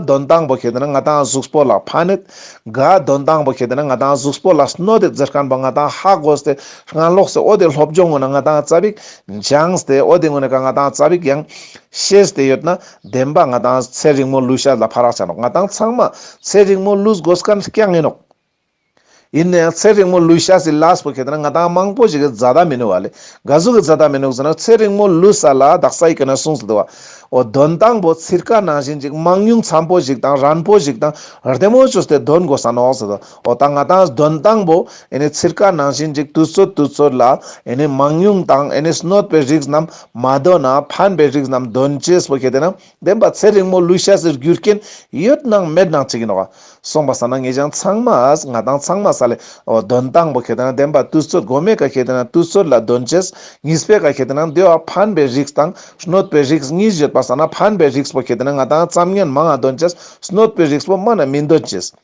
དོན་ཏང་པོ་ཁེ་ཏེ་ན་ང་ཏང་གཟུགས་པོ་ལ་ཕན་ནེད། ག་དོན་ཏང་པོ་ཁེ་ཏེ་ན་ང་ཏང་གཟུགས་པོ་ལ་སྣོད་དེ་ཟེར་མཁན་པོ་ང་ཏང་ཧ་གོ་སྟེ་སྔ་ལོགས་སེ་འོ་དེ་སློབ་སྦྱོང་ངོ་ན་ང་ཏང་ཙ་པིག་སྦྱངས་ཏེ་འོ་དེ་ངོ་ན་ཀ་ང་ཏང་ཙ་པིག་ཡང་ཤེས་ཏེ་ཡོད་ན་བདེན་པ་ང་ཏང་ཚེ་རིང་མོ་ལུས་ཤེས་ལ་ཕ་རག་ཆ་ནོག། ང་ཏང་ཚང་མ་ཚེ་རིང་མོ་ལུས་དགོས་མཁན་རྐྱང་ཡིན་ནོག། ཡིན་ནའང་ཚེ་རིང་མོ་ལུས་ཤེས་སི་ལས་པོ་ཁེ་ཏེ་ན་ང་ཏང་མང་པོ་ཞིག་གི་ཛ་ད་མི་ནུག་བ་ལེ། ག་ཟུག་གི་ཛ་ད་མི་ནུག་ཟེར་ན་ཚེ་རིང་མོ་ལུས་ས་ལ་དག་ས་ཡི་ཀ་ན་གསུངས་སུ་འདུག་བ། འོ་དོན་ཏང་པོ་ཚིར་ཀ་ནང་བཞིན་ཅིག་མང་ཉུང་འཚམ་པོ་ཞིག་དང་རན་པོ་ཞིག་དང་བདེ་མོ་ཅོས་ཏེ་དོན་དགོས་ས་ནོག་ཟེར་དོ། འོ་ད་ང་ཏང་དོན་ཏང་པོ་ཨེ་ནི་ཚིར་ཀ་ནང་བཞིན་ཅིག་དུས་ཚོད་དུས་ཚོད་ལ་ཨེ་ནི་མང་ཉུང་དང་ཨེ་ནི་གནོད་པའི་རིགས་རྣམས་མ་དོན་ན་ཕན་པའི་རིགས་རྣམས་དོན་ཅེས་པོ་ཁེ་ཏེ་ན་བདེན་པ་ཚེ་རིང་མོ་ལུས་ཤེས་སི་རྒྱུ་རྐྱེན་ཡོད་ནང་མེད་ནང་ཅིག་ཡིན་ནོག་བ། སོང་པ་ས་ན་ངེད་ཅག་ཚང་མ་ང་ཏང་ཚང་མ་ས་ལེ་འོ་དོན་ཏང་པོ་ཁེ་ཏེ་ན་བདེན་པ་དུས་ཚོད་གོ་མེ་ཀ་ཁེ་ཏེ་ན་དུས་ཚོད་ལ་དོན་ཅེས། གཉིས་པའི་ཀ་ཁེ་ཏེ་ན་དེ་བ་ཕན་པའི་རིགས་དང་གནོད་པའི་རིགས་གཉིས་ཡོད་པ་ས་ན་ཕན་པའི་རིགས་པོ་ཁེ་ཏེ་ན་ང་ཏང་ཙམ་ཉན་མང་ང་དོན་ཅེས། གནོད་པའི་རིགས་པོ་མ་ན་མི་དོན་ཅེས།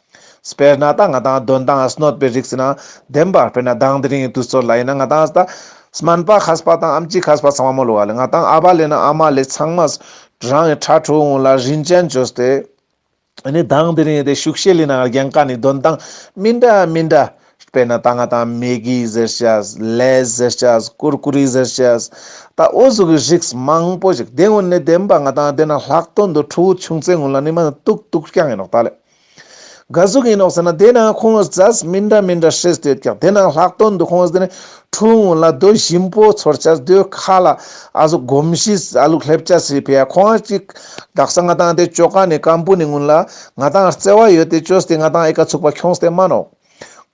དཔེར་ན་ད་ང་ཏང་དོན་ཏང་གནོད་པའི་རིགས་ཟེར་ན་བདེན་པ་དཔེར་ན་དང་དེ་རིང་གི་དུས་ཚོད་ལ་ཡིན་ན་ང་ཏང་ད་སྨན་པ་མཁས་པ་དང་ཨམ་ཆི་མཁས་པ་ཚང་མ་མོལ་བ་ལེ། ང་ཏང་ཨ་བ་ལེ་ན་ཨ་མ་ལེ་ཚང་མ་རང་གི་ཁྲ་ཁྲོ་འོང་ལ་རིན་ཅན་ཅོས་ཏེ། ཨ་ནི་དང་དེ་རིང་དེ་ཤུགས་ཤེལ་ལི་ནང་རྒྱང་ཀ་ནི་དོན་ཏང་མི་འདྲ་མི་འདྲ། དཔེར་ན་ད་ང་ཏང་མེ་གི་ཟེར་ཤེས། ལེས་ཟེར་ཤེས། ཀུར་ཀུ་རི་ཟེར་ཤེས། ད་འོ་ཟུག་གི་རིགས་མང་པོ་ཞིག་དེ་ངོ་ནས་བདེན་པ་ང་ཏང་དེ་ན་ལྷག་དོན་དུ་ཕྲུ་གུ་ཆུང་ཙེ་ངོ་ལ་ནི་མ་ཏུག་ཏུག་རྐྱང་ཡིན་ནོག་ད་ལེ། ག་ཟུག་ཡིན་ནོག་ཟེར་ན་དེ་ན་ཁོང་ཟས་མི་འདྲ་མི་འདྲ་ཤེས་ཏེ་ཡོད་ཀྱག། དེ་ན་ལྷག་དོན་དུ་ཁོང་ཟས་དེ་ནི་ཕྲུ་གུ་ལ་དོ་ཞིམ་པོ་ཚོར་ཆས་དོ་ཁ་ལ་ཨ་ཟུག་གོམས་གཤིས་ཨ་ལུག་སླེབས་ཆས་སི་ཕི་ཡ་ཁོང་ཅིག་དག་ས་ང་ཏང་དེ་ཅོ་ཀ་ནི་ཀམ་པུ་ནི་ངུན་ལ་ང་ཏང་རྩེ་བ་ཡོད་དེ་ཅོས་ཏེ་ང་ཏང་ཨེ་ཀ་ཚུགས་པ་ཁྱོངས་ཏེ་མ་ནོག།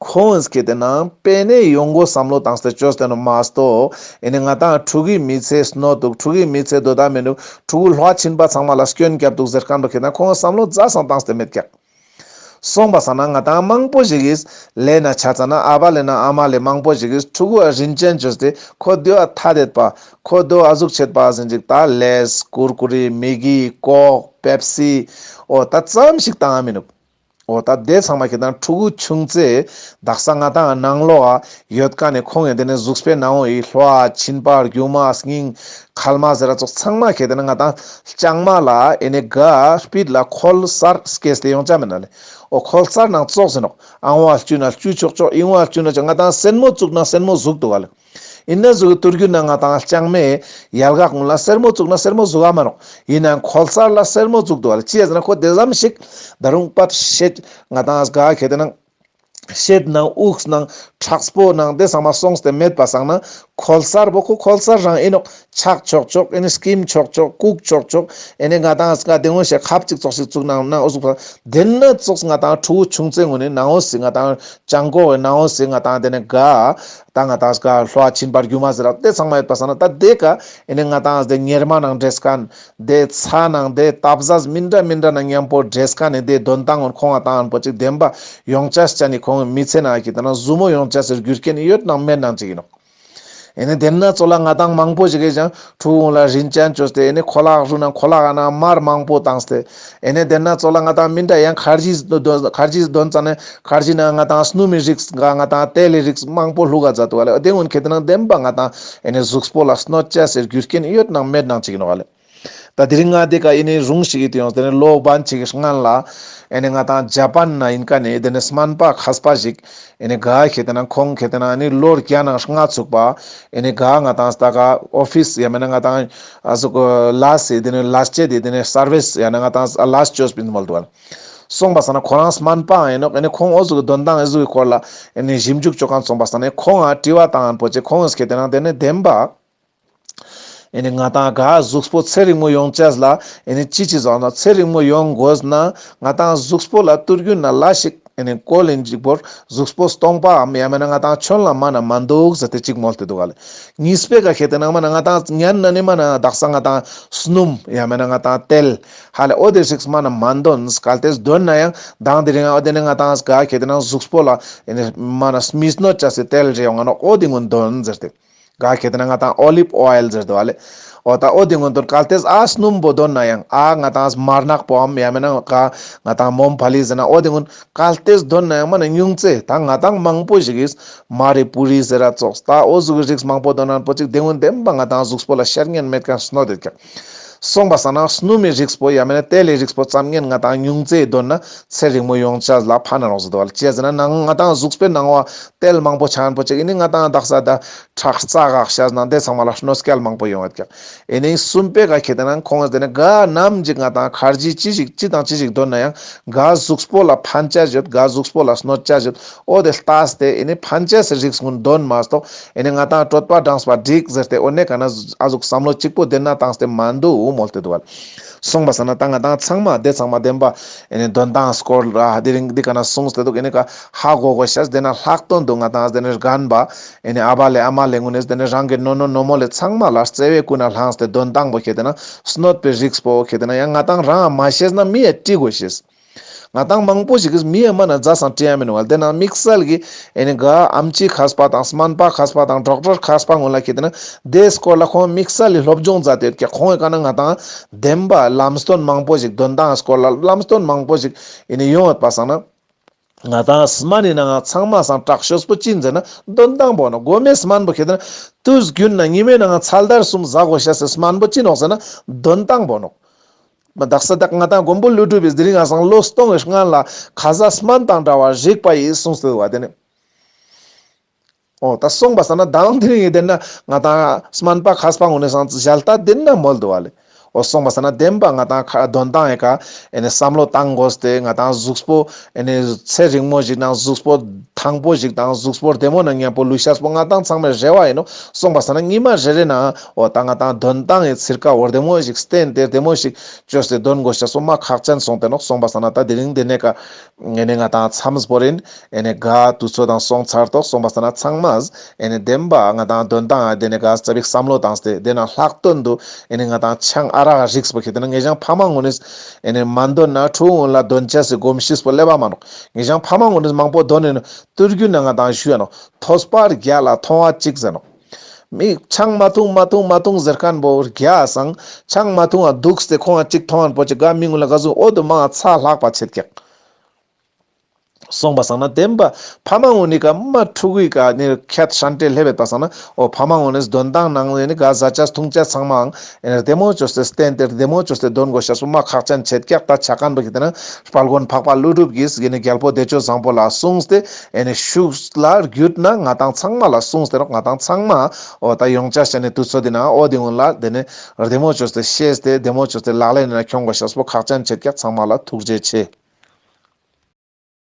ཁོང་ཟས་ཁེ་དེ་ན་པེ་ནེ་ཡོང་གོ་བསམ་བློ་བཏང་སྟེ་ཅོས་ཏེ་ནོ་མ་སྟོ། ཨེ་ནི་ང་ཏང་ཕྲུ་གུའི་མི་ཚེ་སྣོད་དུག། ཕྲུ་གུའི་མི་ཚེ་དོ་ད་མི་ནུག། ཕྲུ་གུ་ལྷ་ཆིན་པ་ཚང་མ་ལ་སྐྱོན་རྒྱབ་དུག་ཟེར་མཁན་པོ་ཁེ་དེ་ན་ཁོང་བསམ་བློ་ཛ་སང་བཏང་སྟེ་མེད་ཀྱག། སོང་པ་ས་ན་ང་ཏང་མང་པོ་ཞིག་གིས་ལེ་ན་ཆ་ཙ་ན་ཨ་བ་ལེ་ན་ཨ་མ་ལེ་མང་པོ་ཞིག་གིས་ཕྲུ་གུ་ཨ་རིན་ཅན་ཅོས་ཏེ་ཁོ་དེ་བ་ཐ་དད་པ་ཁོ་དོ་ཨ་ཟུག་ཆེད་པ་ཟིན་ཅིག་ད་ལེས་ཀུར་ཀུ་རི་མེ་གི་ཀོག་པེབ་སི་འོ་ད་ཙམ་ཞིག་བཏང་ཨ་མི་ནུག། འོ་ད་དེ་ཚང་མ་ཁེ་དེ་ན་ཕྲུ་གུ་ཆུང་ཙེ་དག་ས་ང་ཏང་ནང་ལོགས་ཨ་ཡོད་ཀ་ནས་ཁོང་ཡང་དེ་ནས་གཟུགས་པོའི་ནང་འོ་ཡི་ལྷོ་ཨ་ཆིན་པ་རྒྱུ་མ་སྙིང་ཁལ་མ་ཟེར་ར་ཙོགས་ཚང་མ་ཁེ་དེ་ན་ང་ཏང་ལྕང་མ་ལ་ཨེ་ནི་ག་སྤིད་ལ་ཁོལ་སར་སྐྱེས་ཏེ་ཡོང་ཆ་མེད་ན་ལེ། འོ་ཁོལ་སར་ནང་ཙོགས་ཟེར་ནོག། ཨང་བ་བཅུ་ན་བཅུ་ཆོག་ཆོག་ཨིང་བ་བཅུ་ན་ཆོག་ང་ཏང་སེན་མོ་བཙུགས་ན་སེན་མོ་ཟུག་དུག་ག་ལེ། ཡིན་ན་ཟུག་གི་ཏུར་རྒྱུ་ན་ང་ཏང་ལྕང་མའི་ཡལ་ག་ཀུན་ལ་སེར་མོ་བཙུགས་ན་སེར་མོ་ཟུག་ག་མ་ནོག། ཡིན་ན་ཁོལ་སར་ལ་སེར་མོ་བཙུགས་དུག་ག་ལེ། ཅི་ཟེར་ན་ཁོ་དེ་ཙམ་ཞིག་ད་རུང་པད་ཤེད་ང་ཏང་ག་ཁེ་དེ་ན་ཤེད་ནང་དབུགས་ནང་ཁྲག་སྤོ་ནང་དེ་ཚང་མ་སོང་སྟེ་མེད་པ་སང་ན་ཁོལ་སར་པོ་ཁོ་ཁོལ་སར་རང་ཡིན་ནོག། ཆག་ཆོག་ཆོག་ཨེ་ནི་སྐིམ་ཆོག་ཆོག་ཀུག་ཆོག་ཆོག་ཨེ་ནི་ང་ཏང་སྐ་དེ་ངོ་ཤེས་ཁབ་ཅིག་ཙོགས་ཤིག་བཙུགས་ནང་ན་འོ་ཟུག་པ་དེ་ན་ཙོགས་ང་ཏང་ཕྲུ་གུ་ཆུང་ཙེ་ངོ་ནས་ནང་འོ་སི་ང་ཏང་ལྕང་ཀོ་བའི་ནང་འོ་སི་ང་ཏང་དེ་ནས་ག་ད་ང་ཏང་ག་ལྷོ་ཨ་ཆིན་པ་རྒྱུ་མ་ཟེར་ར་དེ་ཚང་མ་ཡོད་པ་སང་ན་ད་དེ་ཀ་ཨེ་ནི་ང་ཏང་དེ་གཉེར་མ་ནང་འདྲེས་མཁན་དེ་ཚ་ནང་དེ་སྟབས་ཟ་མི་འདྲ་མི་འདྲ་ན་མཉམ་པོ་འདྲེས་མཁན་ནི་དེ་དོན་ཏང་ངོ་ཁོང་ང་ཏང་ཨན་པོ་ཅིག་བདེན་པ་ཡོང་ཆ་ཅན་ནི་ཁོང་མི་ཚེ་ན་ཁེ་དེ་ན་ཟུ་མོ་ཡོང་ཆ་ཟེར་རྒྱུ་རྐྱེན་ཡོད་ནང་མེད་ནང་ཅིག་ཡིན་ནོག། ཨེ་ནི་དེ་ན་ཙོགས་ལ་ང་ཏང་མང་པོ་ཞིག་གིས་ཀྱང་ཕྲུ་གུ་ལ་རིན་ཅན་ཅོས་ཏེ་ཨེ་ནི་ཁོ་ལག་རུ་ན་ཁོ་ལག་ཨ་ན་མར་མང་པོ་བཏང་སྟེ་ཨེ་ནི་དེ་ན་ཙོགས་ལ་ང་ཏང་མི་འདྲ་ཡང་ཁར་ཇི་དོན་ཁར་ཇི་དོན་ཙ་ནས་ཁར་ཇི་ན་ང་ཏང་སྣུམ་མི་རིགས་ང་ང་ཏང་ཏེལ་ལི་རིགས་མང་པོ་བླུག་ག་མཛད་དུག་ག་ལེ། དེ་ངོ་ཁེ་དེ་ན་བདེན་པ་ང་ཏང་ཨེ་ནི་གཟུགས་པོ་ལ་གནོད་ཆ་ཟེར་རྒྱུ་རྐྱེན་ཡོད་ནང་མེད་ནང་ཅིག་ཡིན་ནོག་ག་ལེ། ད་དེ་རིང་ང་དེ་ཀ་ཨེ་ནི་རུང་ཞིག་ཡིད་དུ་ཡོང་སྟེ་ནི་ལོ་བན་ཅིག་གི་སྔན་ལ་ཨེ་ནི་ང་ཏང་ཇ་པན་ན་ཡིན་ཀ་ནས་དེ་ནི་སྨན་པ་མཁས་པ་ཞིག་ཨེ་ནི་ག་ཁེ་དེ་ན་ཁོང་ཁེ་དེ་ན་ཨེ་ནི་ལོ་བརྒྱ་ནང་ལྔ་ཚུགས་པ་ཨེ་ནི་ག་ང་ཏང་ད་ག་ཨོ་ཕིས་ཡང་མེད་ན་ང་ཏང་ཨ་ཟུག་ལས་སི་དེ་ནི་ལས་བྱེད་དེ་དེ་ནི་སར་བིས་ཡང་ན་ང་ཏང་ལས་ཅོས་པིན་མོལ་དུག་ག་ལེ། སོང་པ་སང་ན་ཁོ་རང་སྨན་པ་ཨིན་ནོག། ཨེ་ནི་ཁོང་འོ་ཟུག་གི་དོན་དང་ཨེ་ཟུག་གི་སྐོར་ལ་ཨེ་ནི་ཞིབ་འཇུག་ཅོ་མཁན་སོང་པ་སང་ན་ཁོང་ང་དྲི་བ་བཏང་ཨན་པོ་ཅིག་ཁོང་ངི་སྐད་དེ་ན་དེ་ནི་བདེན་པ། ཨེ་ནི་ང་ཏང་ག་གཟུགས་པོ་ཚེ་རིང་མོ་ཡོང་ཅེས་ལ་ཨེ་ནི་ཅི་ཅི་ཟོ་ན་ཚེ་རིང་མོ་ཡོང་དགོས་ན་ང་ཏང་གཟུགས་པོ་ལ་ཏུར་རྒྱུ་ན་ལ་ཞིག་ ཨེ་ནི་བཀོལ་ལེན་ཅིག་བོར་གཟུགས་པོ་སྟོང་པའམ་ཡང་མེད་ན་ང་ཏང་ཆོན་ལ་མ་ན་མ་འདུག་ཟེར་ཏེ་ཅིག་མོལ་ཏེ་འདུག་ག་ལེ། གཉིས་པའི་ཀ་ཁེ་ཏེ་ན་མ་ན་ང་ཏང་ཉན་ན་ནི་མ་ན་དག་ས་ང་ཏང་སྣུམ་ཡང་མེད་ན་ང་ཏང་ཏེལ་ཧ་ལེ་འོ་དེ་ཞིག་མ་ན་མ་འདོན། གལ་ཏེ་འདོན་ན་ཡང་དང་དེ་རིང་འོ་དེ་ནི་ང་ཏང་ག་ཁེ་ཏེ་ན་གཟུགས་པོ་ལ་ཨེ་ནི་མ་ན་མི་གནོད་ཅེས་སི་ཏེལ་རེ་ཡོང་ང་ནོག། འོ་དེ་ངུན་འདོན་ཟེར་ཏེ། ག་ཁེ་ཏེ་ན་ང་ཏང་ཨོ་ལིབ་ཨོའེལ་ཟེར་དུག་ཨ་ལེ། འོ་ད་འོ་དེ་ངུན་དོན་གལ་ཏེ་ཨ་སྣུམ་པོ་དོན་ན་ཡང་ཨ་ང་ཏང་མར་ནག་པོའམ་ཡང་མེད་ན་ག་ང་ཏང་མོམ་ཕ་ལི་ཟེར་ན་འོ་དེ་ངུན་གལ་ཏེ་དོན་ན་ཡང་མ་ན་ཉུང་ཙེ། ད་ང་ཏང་མང་པོ་ཞིག་གིས་མ་རི་པུ་རི་ཟེར་ར་ཙོགས་ད་འོ་ཟུག་གི་རིགས་མང་པོ་དོན་ན་པོ་ཅིག་དེ་ངུན་བདེན་པ་ང་ཏང་གཟུགས་པོ་ལ་ཤར་ཉན་མེད་ཁན་སྣོད་དེ་ཀྱག། སོང་པ་སང་ན་སྣུམ་མི་རིགས་པོ་ཡང་མེད་ན་ཏེལ་ལི་རིགས་པོ་ཙམ་ཉན་ང་ཏང་ཉུང་ཙེ་དོན་ན་ཚེ་རིང་མོ་ཡོང་ཅེས་ལ་ཕན་ན་རོགས་ཟེར་དུག་ཨ་ལེ། ཅི་ཟེར་ན་ནང་ང་ཏང་གཟུགས་པོའི་ནང་བ་ཏེལ་མང་པོ་ཆ་ཡན་པོ་ཅིག་ཨེ་ནི་ང་ཏང་དག་ས་ད་ཁྲག་རྩ་འགག་ཤ་ནང་དེ་ཚང་མ་ལ་གནོད་སྐྱེལ་མང་པོ་ཡོང་ཡོད་ཀྱག། ཨེ་ནི་གསུམ་པའི་ཀ་ཁེ་ཏེ་ན་ཁོང་དེ་ནི་ག་ནམ་ཅིག་ང་ཏང་ཁར་ཇི་ཅི་ཞིག་ཅི་དང་ཅི་ཞིག་དོན་ན་ཡང་ག་གཟུགས་པོ་ལ་ཕན་ཅེས་ཡོད་ག་གཟུགས་པོ་ལ་གནོད་ཅེས་ཡོད་འོ་དེ་ལྟས་ཏེ་ཨེ་ནི་ཕན་ཅེས་སི་རིགས་ངུན་དོན་མ་གཏོགས་ཨེ་ནི་ང་ཏང་གྲོད་པ་འགྲངས་པ་འགྲིག་ཟེར་ཏེ་འོ་ནེ་ག་ན་ཨ་ཟུག་བསམ་བློ་གཅིག་པོ་དེ་ན་བཏང་སྟེ་མ་འདུག་མོལ་ཏེ་འདུག་ཨ་ལེ། སོང་པ་སང་ན་ད་ང་ཏང་ཚང་མ་དེ་ཚང་མ་བདེན་པ་ཨེ་ནི་དོན་ཏང་སྐོར་ལ་དེ་རིང་འདི་ཀ་ན་གསུངས་ཏེ་འདུག། ཨེ་ནི་ཀ་ཧ་གོ་གོ་ཤེས་དེ་ན་ལྷག་དོན་དུ་ང་ཏང་དེ་ནི་རྒན་པ་ཨེ་ནི་ཨ་བ་ལེ་ཨ་མ་ལེ་ངུན་ནེ་དེ་ནི་རང་གི་ནོ་ནོ་ནོ་མོ་ལེ་ཚང་མ་ལ་བརྩེ་བའི་ཀུན་ནས་བླངས་ཏེ་དོན་ཏང་པོ་ཁེ་ཏེ་ན་སྣོད་པའི་རིགས་པོ་ཁེ་ཏེ་ན་ཡང་ང་ཏང་རང་མ་ཤེས་ན་མི་ཡ་དྲི་གོ་ཤེས། ང་ཏང་མང་པོ་ཞིག་གིས་མི་ཡ་མ་ན་མཛའ་སང་དྲི་ཡ་མེན་བ་ལེ། དེ་ན་དམིགས་བསལ་གྱི་ཨེ་ནི་ག་ཨམ་ཆི་མཁས་པ་དང་སྨན་པ་མཁས་པ་དང་ཌོག་ཊར་མཁས་པ་ངུན་ལ་ཁེ་ཏེ་ན་དེ་སྐོར་ལ་ཁོང་དམིགས་བསལ་ལི་སློབ་སྦྱོང་མཛད་དེ་ཡོད་ཀྱག། ཁོང་གི་ཀ་ན་ང་ཏང་བདེན་པ་ལམ་སྟོན་མང་པོ་ཞིག་དོན་ཏང་སྐོར་ལ་ལམ་སྟོན་མང་པོ་ཞིག་ཨེ་ནི་ཡོང་ཡོད་པ་སང་ན་ང་ཏང་སྨན་ནི་ནང་ང་ཚང་མ་སང་དྲག་ཤོས་པོ་ཅི་ཟེར་ན་དོན་ཏང་པོ་ནོག། གོ་མེ་སྨན་པོ་ཁེ་ཏེ་ན་དུས་རྒྱུན་ན་ཉི་མའི་ནང་ང་ཚ་ལྡར་གསུམ་ཟ་གོ་ཤེས་སི་སྨན་པོ་ཅི་ནོག་ཟེར་ན་དོན་ཏང་པོ་ནོག། མ་དག་ས་དག་ང་ཏང་མགོན་པོ་ཀླུ་སྒྲུབ་པའི་དེ་རིང་ང་སང་ལོ་སྟོང་གི་སྔན་ལ་ཁ་ཟས་སྨན་དང་འདྲ་བར་རིག་པ་ཡིས་གསུངས་ཏེ་འདུག་བ་དེ་ནི། འོ་ད་སོང་པ་སང་ན་དང་དེ་རིང་ཡིན་དེ་ན་ང་ཏང་སྨན་པ་མཁས་པ་ངུན་ནེ་སང་ཞལ་ལྟ་དེ་ན་མོལ་འདུག་བ་ལེ། འོ་སོང་པ་སང་ན་བདེན་པ་ང་ཏང་ཁ་དོན་ཏང་ཡི་ཀ་ཨེ་ནི་བསམ་བློ་བཏང་དགོས་ཏེ་ང་ཏང་གཟུགས་པོ་ཨེ་ནི་ཚེ་རིང་མོ་ཞིག་དང་གཟུགས་པོ་ཐང་པོ་ཞིག་དང་གཟུགས་པོ་བདེ་མོ་ན་མཉམ་པོ་ལུས་ཤེས་པོ་ང་ཏང་ཚང་མའི་རེ་བ་ཡིན་ནོག། སོང་པ་སང་ན་ཉི་མ་རེ་རེ་ན་འོ་ད་ང་ཏང་དོན་ཏང་ཡི་ཚིར་ཀ་འོ་བདེ་མོ་ཞིག་བསྟེན་ཏེ་བདེ་མོ་ཞིག་བཅོས་ཏེ་དོན་དགོས་ཤེས་པོ་མ་ཁག་ཅན་སོང་སྟེ་ནོག། སོང་པ་སང་ན་ད་དེ་རིང་དེ་ནེ་ཀ་ཨེ་ནི་ང་ཏང་མཚམས་བོར་ཡིན། ཨེ་ནི་ག་དུས་ཚོད་དང་སོང་ཚར་ཏོག། སོང་པ་སང་ན་ཚང་མས་ཨེ་ནི་བདེན་པ་ང་ཏང་དོན་ཏང་ཨ་དེ་ནི་ག་ཙ་པིག་བསམ་བློ་བཏང་སྟེ་དེ་ན་ལྷག་དོན་དུ་ཨེ་ནི་ང་ཏང་ཆང་ཨ་རག་རིགས་པོ་ཁེ་ཏེ་ན་ངེ་ཞང་ཕ་མ་ངུན་ནེ་ཨེ་ནི་མ་འདོན་ན་ཕྲུ་གུ་ངུན་ལ་འདོན་ཅེས་སི་གོམས་གཤིས་པོ་སླེབས་པ་མ་ནོག། ངེ་ཞང་ཕ་མ་ངུན་ནེ་མང་པོ་འདོན་ཡིན་ནོག། དུས་རྒྱུན་ན་ང་ཏང་ཞུ་ཡ་ནོག། ཐོས་པ་བརྒྱ་ལ་མཐོང་བ་གཅིག་ཟེར་ནོག། མི་ཆང་མ་འཐུང་མ་འཐུང་མ་འཐུང་ཟེར་མཁན་པོ་བརྒྱ་སང་ཆང་མ་འཐུང་བ་འདུག་སྟེ་ཁོང་ང་གཅིག་མཐོང་མཁན་པོ་ཅིག་ག་མི་ངུན་ལ་ག་ཟུག་འོ་དུ་མང་ཚ་ལྷག་པ་ཆེད་ཀྱག། སོང་པ་སང་ན་བདེན་པ་ཕ་མ་ངུན་ནི་ཀ་མ་ཕྲུ་གུའི་ཀ་ནི་ཁྱད་ཧྲན་ཏེ་སླེབས་པ་སང་ན་འོ་ཕ་མ་ངུན་ནི་དོན་ཏང་ནང་ནི་ག་ཟ་ཅེས་འཐུང་ཅེས་ཚང་མའང་ཨེ་ནི་བདེ་མོ་བཅོས་ཏེ་བསྟེན་ཏེ་བདེ་མོ་བཅོས་ཏེ་དོན་དགོས་ཤེས་པོ་མ་ཁག་ཅན་ཆེད་ཀྱག། ད་ཆ་མཁན་པོ་ཁེ་ཏེ་ན་དཔལ་མགོན་འཕགས་པ་ཀླུ་སྒྲུབ་ཀྱིས་ཡེ་ནི་རྒྱལ་པོ་བདེ་སྤྱོད་བཟང་པོ་ལ་གསུངས་ཏེ་ཨེ་ནི་ཤུགས་ལ་བརྒྱུད་ན་ང་ཏང་ཚང་མ་ལ་གསུངས་ཏེ་ནོག། ང་ཏང་ཚང་མ་འོ་ད་ཡོང་ཅེས་ཤ་ནི་དུས་ཚོད་དེ་ན་འོ་དེ་ངུན་ལ་དེ་ནི་བདེ་མོ་བཅོས་ཏེ་ཤེས་ཏེ་བདེ་མོ་བཅོས་ཏེ་ལག་ལེན་ན་ཁྱོང་དགོས་ཤེས་པོ་ཁག་ཅན་ཆེད་ཀྱག། ཚང་མ་ལ་ཐུགས་རྗེ་ཆེ།